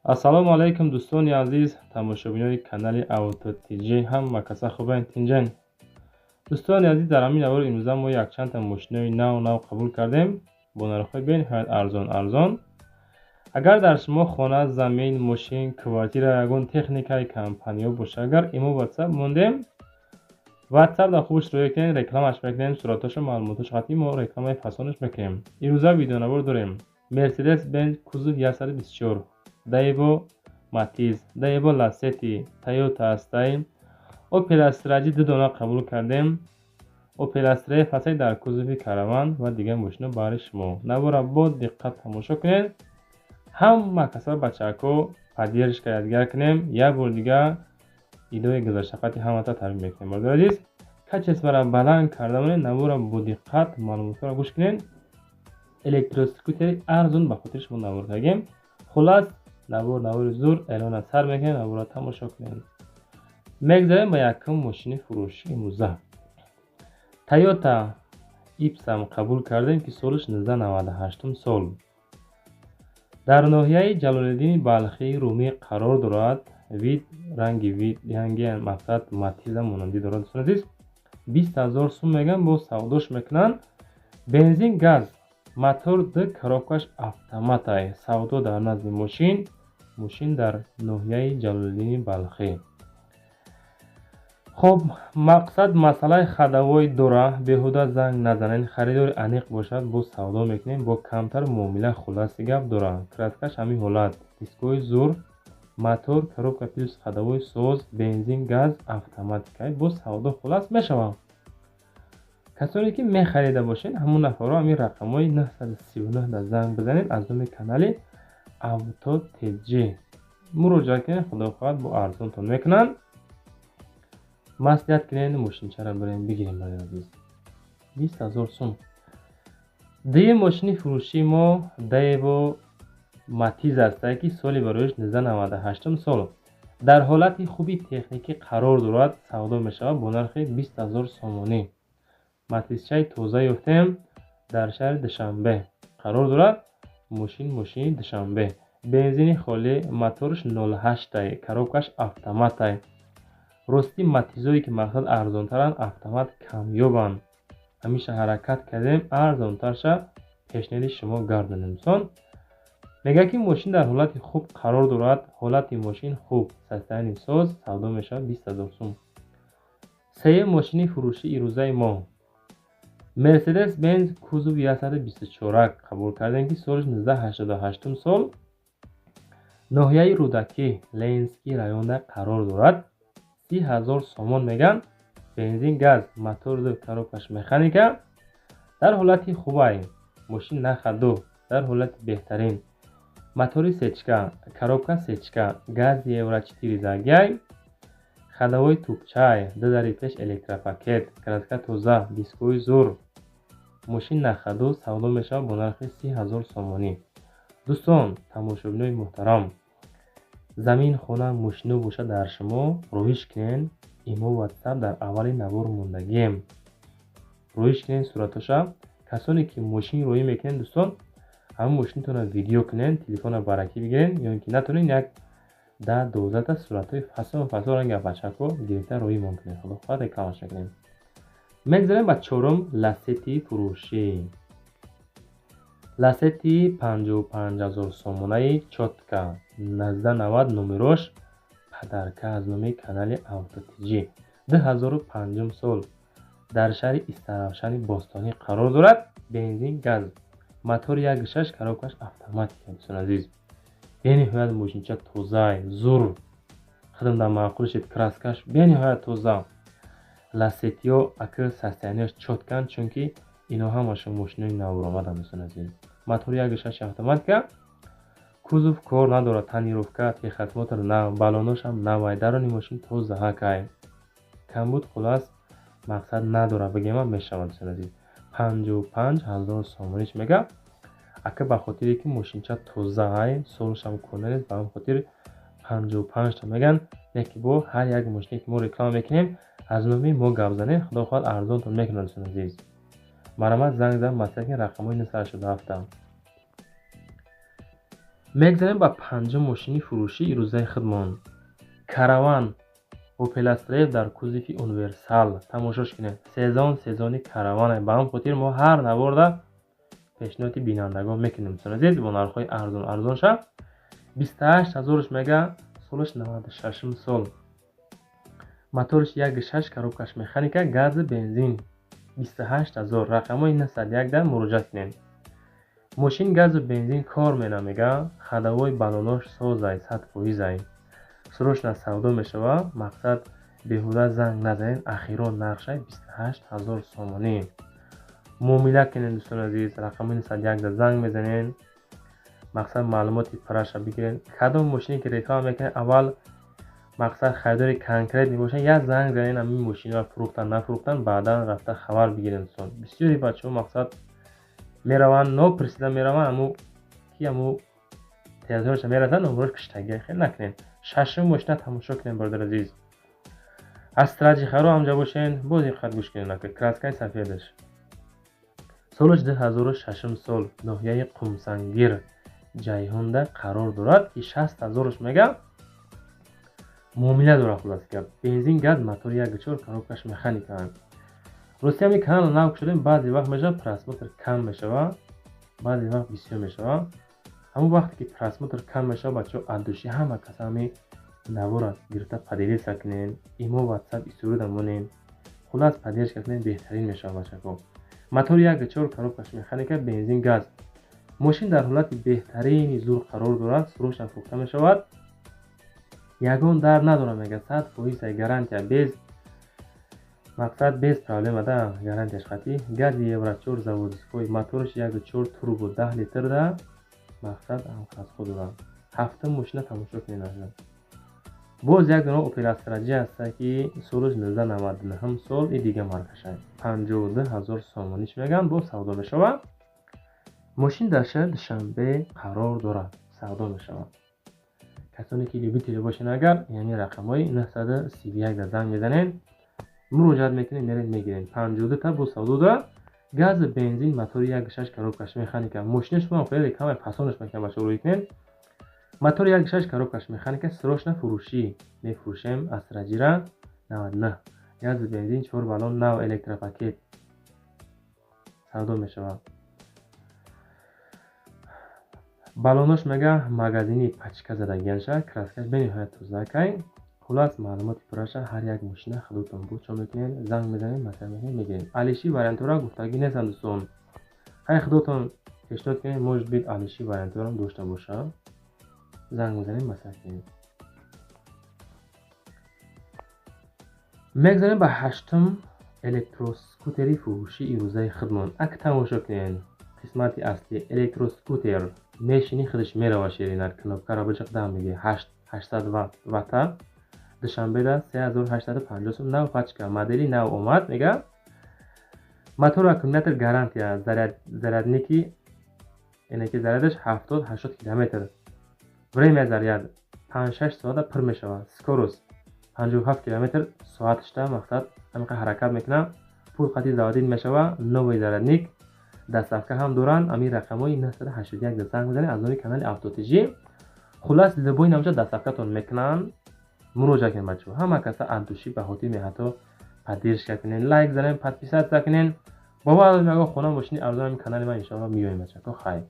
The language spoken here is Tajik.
Ассалому алайкум, дӯстони азиз, тамошобинони канали Авто ТЖ. Ҳама каса хубайн, тинҷан? Дӯстони азиз, дар ҳамин навори имрӯза мо якчандта мошинои нав нав қабул кардем бо нархҳои бениҳоят арзон арзон. Агар дар шумо хона, замин, мошин, квартира, ягон техникаи компаниё боша, агар имо Ватсап мондем, Ватсап дар хубш рӯя кунем, рекламаш мекунем, суратҳошо, маълумотҳошо қатъи мо рекламаи фасонаш мекунем. Имрӯза видеонавор дорем: Мерседес Бенз кузов 124, Даево Матиз, Даево Ласети, Тойота ҳастай, Опел Астраҷи ду дона қабул кардем, Опел Астраи фасай дар кузови караван ва дигар мошино баҳри шумо. Навора бо диққат тамошо кунед. Ҳама каса, бачаҳако, поддержка якдигар кунем. Як бор дигар идои гузаштақати ҳамата табрик мекунем. Бародари азиз, качествора баланд карда монед, навора бо диққат маълумотҳоро гӯш кунед. Электроскутери арзон ба хотири шумо навор кардем. Хуллас, навор навори зур, эълона сар мекунем, наворро тамошо кунем. Мегзарем ба якум мошини фурӯши имрӯза. Тойота Ипсам қабул кардем, ки солаш 1998 сол, дар ноҳияи Ҷалолиддини Балхии Румӣ қарор дорад. Вид, ранги вид, ранги мақсад Матиза монандӣ дорад. Дӯстони азиз, 20 000 сум мегӯям, бо савдош мекунанд. Бензин, газ, мотор д, коробкаш автоматай. Савдо дар назди мошин, мошин дар ноҳияи Ҷалолиддини Балхӣ. Хоб, мақсад, масъалаи ходовой дора, беҳуда занг назанед. Харидори аниқ бошад, боз савдо мекунем, бо камтар муомила. Хулласи гап дора, краскаш ҳамин ҳолат, дискои зур, мотор, коробка плюс ходовой соз, бензин, газ, автоматика, боз савдо хуллас мешавад. Касоне ки мехарида бошед, ҳамон нафарҳо ҳамин рақамҳои 939 да занг бизанед, аз номи канали Авто ТЖ муроҷиат кунед. Худо хоҳад, бо арзонтон мекунанд. Маслиҳат кунед, мошинчаро бирем бигирем. Барои азиз, 20 000 сум. Дуюм мошини фурӯшии мо Даево Матиз астае, ки соли барояш 1998 сол, дар ҳолати хуби техникӣ қарор дорад. Савдо мешавад бо нархи 20 000 сомонӣ. Матизчаи тоза ёфтем, дар шаҳри Душанбе қарор дорад. Мошин, мошини Душанбе, бензини холӣ, моторш 08-ай, коробкаш автоматай. Рости, Матизое ки мақсад арзонтаранд, автомат камёбанд. Ҳамеша ҳаракат кардем арзонтарша пешниҳоди шумо гардонем. Дӯстон, мегӯяд, ки мошин дар ҳолати хуб қарор дорад. Ҳолати мошин хуб, состояние соз, савдо мешавад 20 000 сум. Сеюм мошини фурӯшии ирӯзаи мо Мерседес Бенз кузов 124 қабул кардем, ки соли 1988 сол, ноҳияи Рӯдакӣ, Ленинский районда қарор дорад. 30 000 сомон меган. Бензин, газ, мотор, коробкаш механика, дар ҳолати хубай мошин, на ходу, дар ҳолати беҳтарин. Мотори сечка, коробка сечка, газ евро 4 загяй, ходовой тупчай, ду дари пеш электропакет, краска тоза, дискои зур, мошин на ходу, савдо мешавад бо нархи 30 000 сомонӣ. Дӯстон, тамошобинои муҳтарам, замин, хона, мошино бошад дар шумо, роҳиш кунед. Имо, Ватсап дар аввали навор мондагием, роҳиш кунед суратоша. Касоне ки мошин роҳӣ мекунед, дӯстон, ҳамин мошинатонро видео кунед, телефонро баракӣ бигиред, ё ин ки натонед, як 10-12та суратҳои фасон фасон ранги бачако гирифта роҳимон кунед. Худо хоҳад, рекламаш мекунем. Мегзарем ба чорум Ласети фурӯшӣ. Ласети 55 000 сомонаи чётко, 1990 номерош. Подарка аз номи канали Автотиҷӣ. 2005 сол, дар шаҳри Истаравшани бостонӣ қарор дорад. Бензин, газ, мотори 1,6, коробкаш автоматика. Дӯстони азиз, бениҳоят мошинча тозай, зур, худам дар маъқул шид. Краскаш бениҳоят тоза. Ласетиё ака состоянияш чётканд, чунки ино ҳамашон мошинои навромаданд. Дӯстони азиз, мотори 1,6, автоматика, кузов кор надорад, тонировка, техосмотр нав, баллоношам навай, дарони мошин тозаҳакай, камбуд хуллас мақсад надорад бигемам мешавад. Дӯстони азиз, 55 000 сомониш мега. Ака, ба хотире ки мошинча тозаай, солшам кӯна нест, ба ҳамин хотир 55та меган. Яке бо ҳар як мошине ки мо реклама мекунем, аз номи мо гап занед, худо хоҳад, арзонтон мекунад. Дӯстони азиз, марҳамат, занг зан, маслиҳат кунед, рақамҳои 987. Мегзарем ба панҷум мошини фурӯшии ирӯзаи худмон. Караван Opel Astra дар кузови универсал. Тамошош кунед. Сезон сезони караване. Ба ҳам хотир мо ҳар наворда пешниҳоди бинандагон мекунем. Дӯстони азиз, бо нархҳои арзон арзон ша. 28 000 мега, солаш 96 сол. Моторш 1,6, коробкаш механика, газ, бензин. 28 000, рақамҳои 901 да муроҷиат кунед. Мошин газу бензин кор мена мега, ходовой, баллонош созай, 100%-ай. Срочно савдо мешава, мақсад беҳуда занг назанед, ахирон нархшай 28 000 сомонӣ. Муомила кунед, дӯстони азиз, рақамҳои 901 да занг мезанед, мақсад маълумоти пурраша бигиред. Кадом мошине ки реклама мекунед, аввал мақсад харидори конкрет мебошад, як занг занед, ҳамин мошинро фурӯхтан нафурӯхтан, баъдан рафта хабар бигиред, дӯстон. Бисёри бачаҳо мақсад мераванд, нопурсида мераванд, аму ки аму территорияша мерасанд, номерош киштагия, хел накунед. Шашум мошина тамошо кунед, бародари азиз. Астра ҷихаро ҳамҷа бошен, боз диққат гӯш кунед, нака краскаи сафедаш. Солаш 2006 сол, ноҳияи Қумсангир Ҷайҳунда қарор дорад, ки 60 000 мега, муомила дорад. Хулас гап, бензин, газ, мотор 1,4, коробкаш механика. Рости ҳами канал нав шудем, баъзе вақт мешавад просмотр кам мешавад, баъзе вақт бисёр мешавад. Ҳамон вақте ки просмотр кам мешавад, бачаҳо, от души ҳама каса ҳами навора гирифта поделиться кунен, имо, ватсап историяда монен, хулас поддержка кунен, беҳтарин мешавад, бачако. Мотор 1,4, коробкаш механика, бензин, газ. Мошин дар ҳолати беҳтарини зур қарор дорад, срочно фурӯхта мешавад. Ягон дар надорад мега, 100% гарантия, без мақсад без проблема да гарантияш қатъӣ. Гази евро 4, заводской, мотораш 1,4 турбо, 10 литр да мақсад ҳамхасхо дорад. Ҳафтум мошина тамошо кунед аза. Боз як дона Opel Astra J ҳаста, ки солаш 1999 сол и дига маркашай. 52 000 сомониш мегӯянд, боз савдо мешавад. Мошин дар шаҳри Душанбе қарор дорад, савдо мешавад. Касоне ки любители бошен агар, яъне рақамҳои 931 да занг мезанед, муроҷиат мекунед, меред мегиред. 52 та боз савдо дорад. Газ, бензин, мотори 1,6, коробкаш механика. Мошина шумо хеле камай пасонаш мекунад, бачаҳо, рӯй кунед. Мотор 1,6, коробкаш механика, срочно фурӯшӣ мефурӯшем Астра Ҷира 99. Газ, бензин, 4 баллон, нав, электропакет, савдо мешавад. Баллонош мега магазини пачка задагианша, краскаш бениҳоят тозакай. Хулас маълумоти пурраша ҳар як мошина худотон бучо мекунед, занг мезанед, маслиҳат мекунед, мегиред. Алиши вариантҳоро гуфтагӣ нестам, дӯстон. Ҳай худотон пешниҳод кунед, может быть, алиши вариантҳоро дошта бошад. Занг мезанед, маслиҳат кунед. Мегзарем ба ҳаштум электроскутери фурӯшии ирӯзаи худмон. Ак тамошо кунед. Қисмати аслӣ электроскутер мешини, худаш мерава, ширинак, кнопкаро биҷиқ, дам мегирӣ. 800 ватта, Душанбеда 3850 сом, нав пачка, модели нав омад мега. Мотор, аккумулятор гарантия, зарядники, яъне ки зарядаш 70-80 километр. Время заряд 5-6 соата пур мешавад. Скорость 57 километр соатшда, мақсад ҳаминқа ҳаракат мекунад. Пул қати заводить мешава, новый зарядник, доставка ҳам доранд. Ами рақамҳои 981 да занг мезанед аз номи канали Автотижӣ. Хулас любой намҷа доставкатон мекунанд. Муроҷиат кунед, бачаҳо. Ҳама каса от души ба хотир меҳато поддержка кунед, лайк занед, подписаться кунед. Бовар дорем, ягон хона мошини арзон ҳамин канали ман иншоалло меоем, бачако, хайр.